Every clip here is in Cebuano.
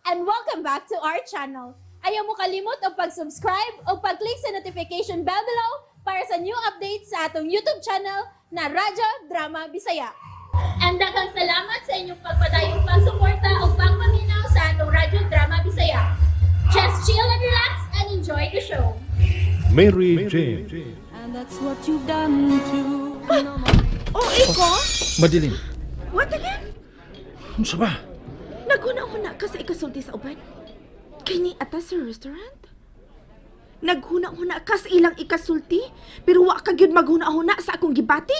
And welcome back to our channel. Ayaw mo kalimot og pag-subscribe o pag-click sa notification bell below para sa new updates sa atong YouTube channel na Radyo Drama Bisaya. And daghang salamat sa inyong pagpadayong pagsuporta o pagpaminaw sa atong Radyo Drama Bisaya. Just chill and relax and enjoy the show. Mary Jane. And that's what you've done to no more. Oh, iko? Madeline, What again? unsa ba? Naghuna-huna ka sa ikasulti sa uban? Kini ata sa restaurant? Naghuna-huna ka sa ilang ikasulti, pero wa ka gyud maghuna-huna sa akong gibati?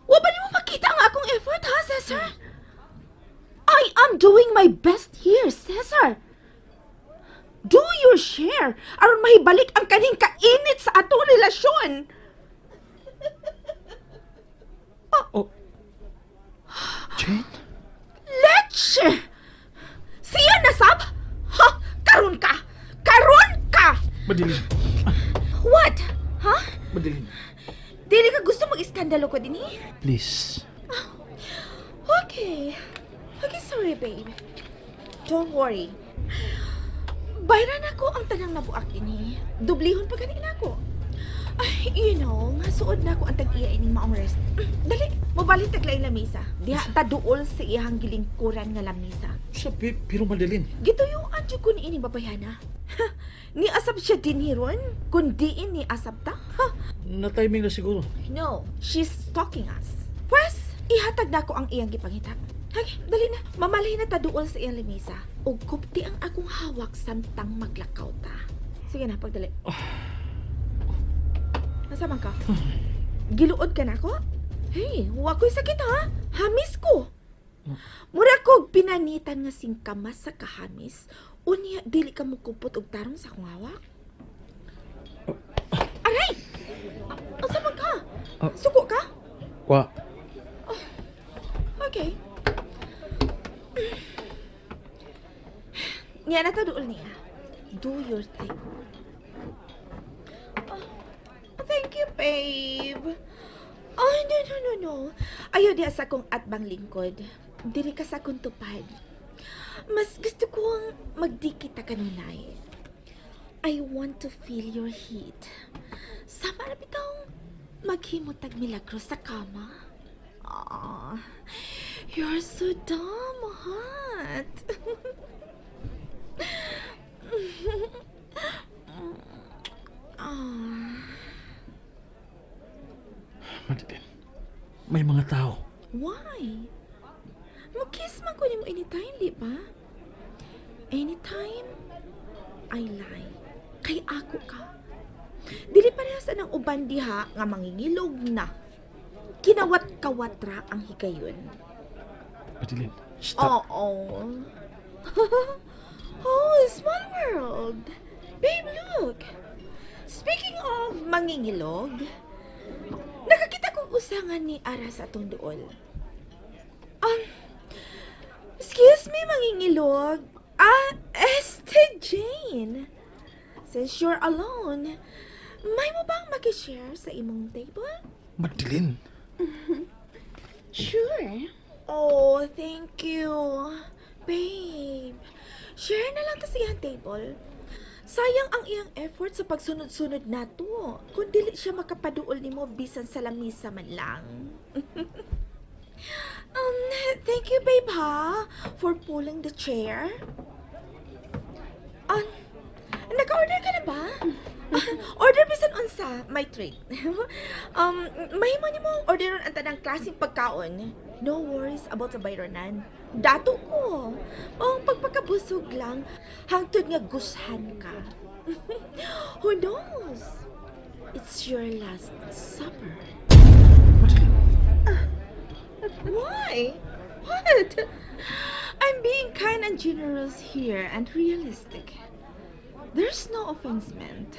Wa ba nimo makita ang akong effort, ha, Cesar? I am doing my best here, Cesar. Do your share aron mahibalik ang kaning kainit sa atong relasyon. Oh. Jane? Leche! Siya na sab? Ha? Karon ka! Karon ka! Madeline, What? Ha? Madeline. Dili ka gusto mag-iskandalo ko dinhi? Please. Okay. Okay, sorry, babe. Don't worry. Bayran ako ang tanang nabuak dinhi. Dublihon pa gani nako. Ay, nga suod na ako ang tag-iya ining maong rest. Dali, mobalhin tag laing lamisa. Diha ta duol sa iyang gilingkuran nga lamisa. Sa pero Madeline. Gituyuan jud ko ni ining babayhana. Ni asab siya dinhi ron, kun diin ni asab ta. Ha? Na timing na siguro. No, she's stalking us. Pwes, ihatag na ko ang iyang gipangita. Okay, dali na. Mamalhin na ta duol sa iyang lamisa. Og kupti ang akong hawak samtang maglakaw ta. Sige na, pagdali. Nasa man ka? Giluod ka na ako? Hey, wa ko'y sakit ha? Hamis ko. Mura kog pinanitan nga singkamas sa kahamis. Unya, dili ka mo kupot og tarong sa akong hawak. Aray! Asa man ka? Ah. Suko ka? Wa. Okay. Niya na to duol niya. Do your thing. Oh, thank you, babe. Oh, no, no, no, no. Ayaw diha sa akong atbang lingkod. Diri ka sa akong tupad. Mas gusto kong magdikit ta kanunay. I want to feel your heat. Sama na bitawng maghimo tag milagro sa kama. Aw, you're so damn hot. Ah, Madeline. May mga tao. Why? Mo-kiss man ko nimo anytime, di ba? Anytime, I lie. Kay ako ka. Dili parehas ang uban diha nga mangingilog na. Kinawat-kawat ra ang higayon. Madeline, stop. Oo. Oh, small world. Babe, look. Speaking of mangingilog, nakakita kong usa nga ni ara sa atong duol. Excuse me, mangingilog. Ah, Este Jane. Since you're alone, may mo bang makishare sa imong table? Madeline. Sure. Oh, thank you. Babe, share na lang ta sa iyang table. Sayang ang iyang effort sa pagsunod-sunod nato. Kung dili siya makapaduol nimo bisan sa lamisa man lang. Thank you, babe, ha, for pulling the chair. Naka-order ka na ba? Order bisan unsa, my treat. Mahimo nimo orderon ang tanang klaseng pagkaon. No worries about sa bayronan. Dato ko. Ang pagpakabusog lang, hangtod nga gushan ka. Who knows? It's your last supper. Madeline. Why? What? I'm being kind and generous here and realistic. There's no offense meant.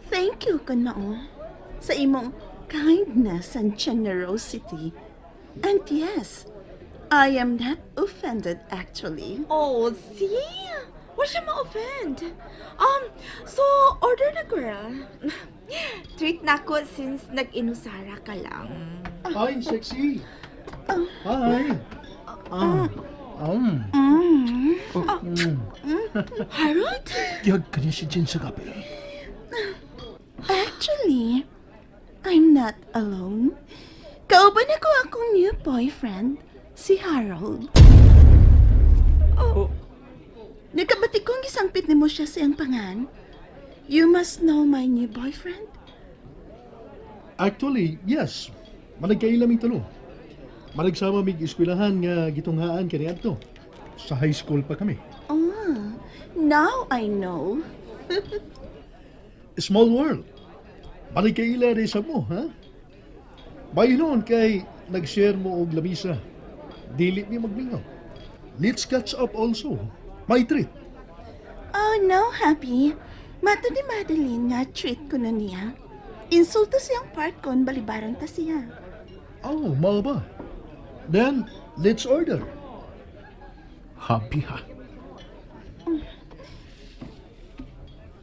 Thank you, kun mao, sa imong kindness and generosity. And yes, I am not offended, actually. Oh, see? Wa siya ma-offend? So, order na, girl. Treat na ko since nag-inusara ka lang. Hi, sexy. Hi. Harold? Gihag ka niya si Jane sa kapil. Actually, I'm not alone. Kauban ako akong new boyfriend, si Harold. Oh. Nagkabati kong gisangpit nimo siya sa iyang pangan. You must know my new boyfriend. Actually, yes. Managkaila mig tulo. Managsama mig eskwelahan nga gitunghaan kaniadto. Sa high school pa kami. Ah, now I know. Small world. Managkaila rin sa mo, ha? Bayon kay nag-share mo og lamisa. Dili mi magmingaw. Let's catch up also. My treat. Oh no, happy. Mato ni Madeline nga treat ko na niya. Insulto siyang part kon balibaran ta siya. Oh, mao ba? Then, let's order. Happy ha.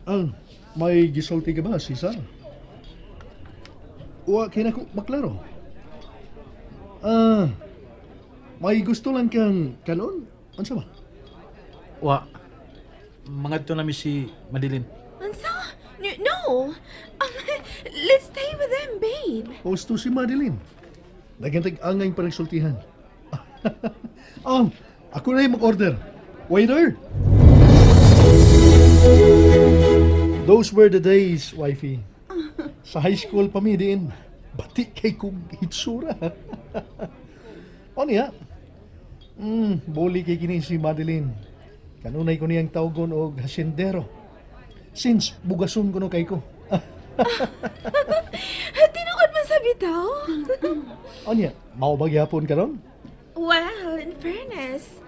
Ang may gisulti ka ba, Cesar? Wa kay nako maklaro. Ah, may gusto lang kang kanon? Unsa ba? Wa. Mangadto nami si Madeline. Unsa? No, no. Let's stay with them, babe. Posto si Madeline. Nagantag angay pa nagsultihan. Oh, ako na yung mag-order. Waiter! Those were the days, wifey. Sa high school pa mi diin. Bati kay kong hitsura. O niya? Buli kay kini si Madeline. Kanunay ko niyang tawgon og hasyendero. Since bugason ko no kay ko. Tinuod man sa bitaw. Anya, mao ba gyapon karon? Well, in fairness,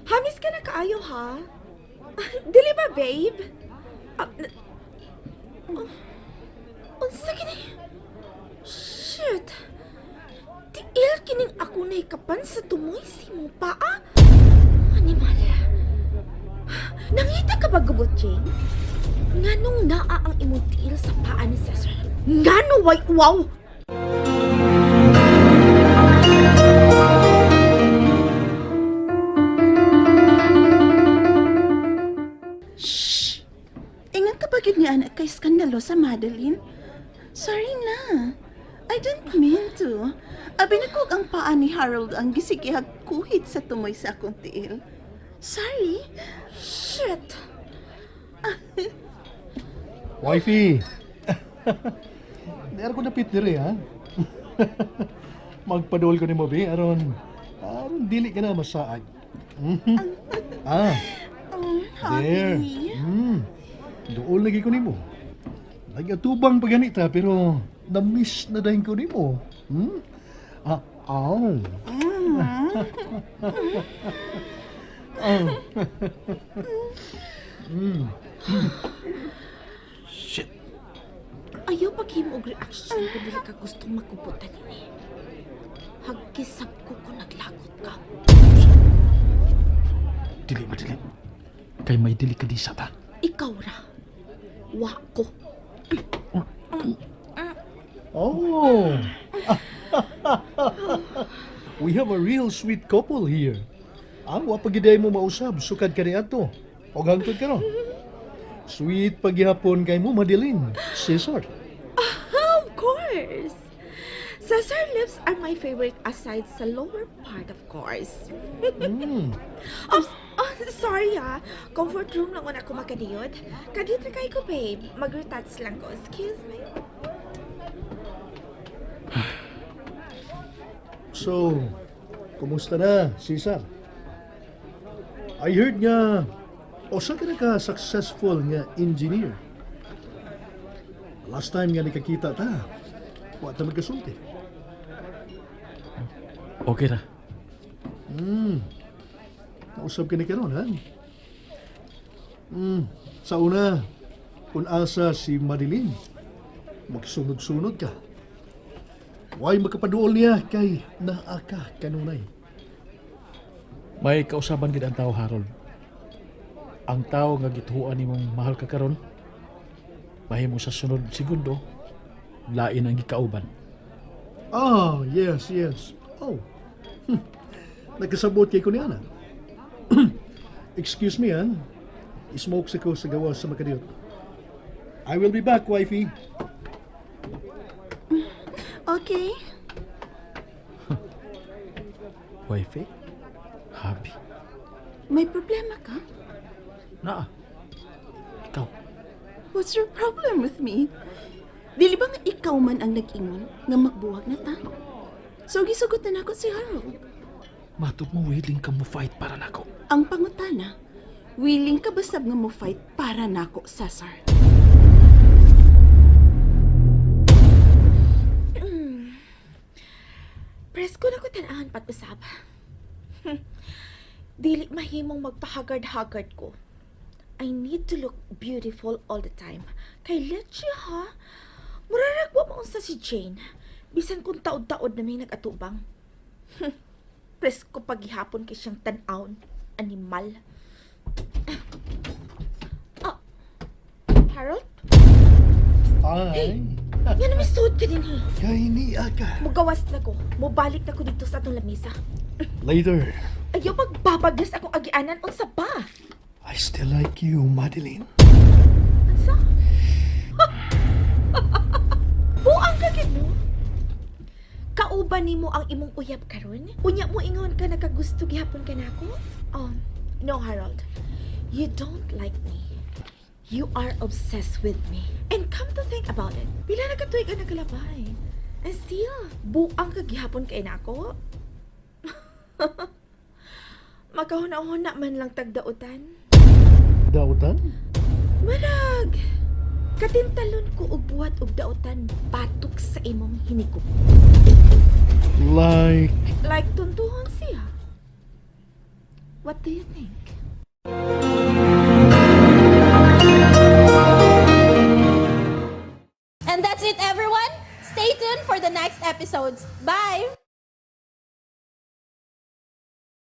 hamis ka na kaayo ha? Dili ba, babe? Ah, oh, unsa kini? Shit! Tiil kining ako na hikapan sa tumoy si mong paa. Animal. Nangita ka ba gubot, Jane? Nganong naa ang imong tiil sa paa ni Cesar? Ngano way wow! Ingat ka ba gyud ni anak kay skandalo sa Madeline? Sorry na. I don't mean to. Abi na kog ang paa ni Harold ang gisigihag kuhit sa tumoy sa akong tiil. Sorry. Shit! Wifey. Di ko napit diri ha. Magpadol ko nimo bi aron aron dili ka na masaag. Ah, Oh, there. happy. Duol lagi ko nimo. Nagatubang pa ganita pero na-miss na dahin ko nimo. Hmm? Ah, aw. Shit. Ayaw paghimo og reaction kung dili ka gustong makubutan ini. Hagkisab ko kung naglagot ka. Dili, Madeline. Kay may dili ka di sa ta. Ikaw ra. Wa ko. Oh. We have a real sweet couple here. Ang wa pagiday mo mausab sukad kaniadto. Og hangtod karon. Sweet paghihapon kay mo Madeline, Cesar. Of course. Cesar lips are my favorite aside sa lower part, of course. Oh, oh, sorry ah. Comfort room lang una ko makadiyot. Kadiyot ra kay ko, babe. Mag-retouch lang ko. Excuse me. So, kumusta na, Cesar? I heard nga usa ka na ka successful nga engineer. Last time nga nakakita ta, wa ta magkasulti. Okay ra. Nausab ka ni karon, ha? Sa una, kung asa si Madeline, magsunod-sunod ka. Why makapaduol niya kay naa ka kanunay. May kausaban gid ang tao, Harold. Ang tao nga gituan nimong mahal ka karon, mahimo sa sunod segundo, lain ang gikauban. Oh, yes, yes. Oh. Nagkasabot kay ko ni ana. Excuse me, ha? Smoke sa ko sa gawas sa makadiyot. I will be back, wifey. Okay. Wifey? Habi? May problema ka? Naa. Ikaw. What's your problem with me? Dili ba nga ikaw man ang nag-ingon nga magbuwag na ta? So gisugot na nako si Harold. Matod mo willing ka mo fight para nako. Ang pangutana, willing ka ba sab nga mo fight para nako, Cesar? Presko na ko tan-ahan pag-usab. Dili mahimong magpahagard-hagard ko. I need to look beautiful all the time. Kay leche ha. Murarag wa maunsa si Jane. Bisan kung taod-taod na may nag-atubang. Presko paghihapon kay siyang tan-awon. Animal. Ah, Harold? Ay, Yan na may suot ka din eh. kay niya ka. Mugawas na ko. Mubalik na ko dito sa atong lamisa. Later, Ayaw magbabaglas akong agianan unsa ba? I still like you, Madeline. Unsa? Buang ka gid mo. Kauban nimo ang imong uyab karon? Unya mo ingon ka nakagusto gihapon ka nako? No, Harold. You don't like me. You are obsessed with me. And come to think about it, pila na ka tuig ang nagalabay. And still, buang ka gihapon kay nako? Makahuna-huna man lang tagdautan. Dautan? Marag! Katintalon ko og buhat og dautan batok sa imong hinigop. Like, Like tuntuhon siya. What do you think? And that's it, everyone. Stay tuned for the next episodes. Bye!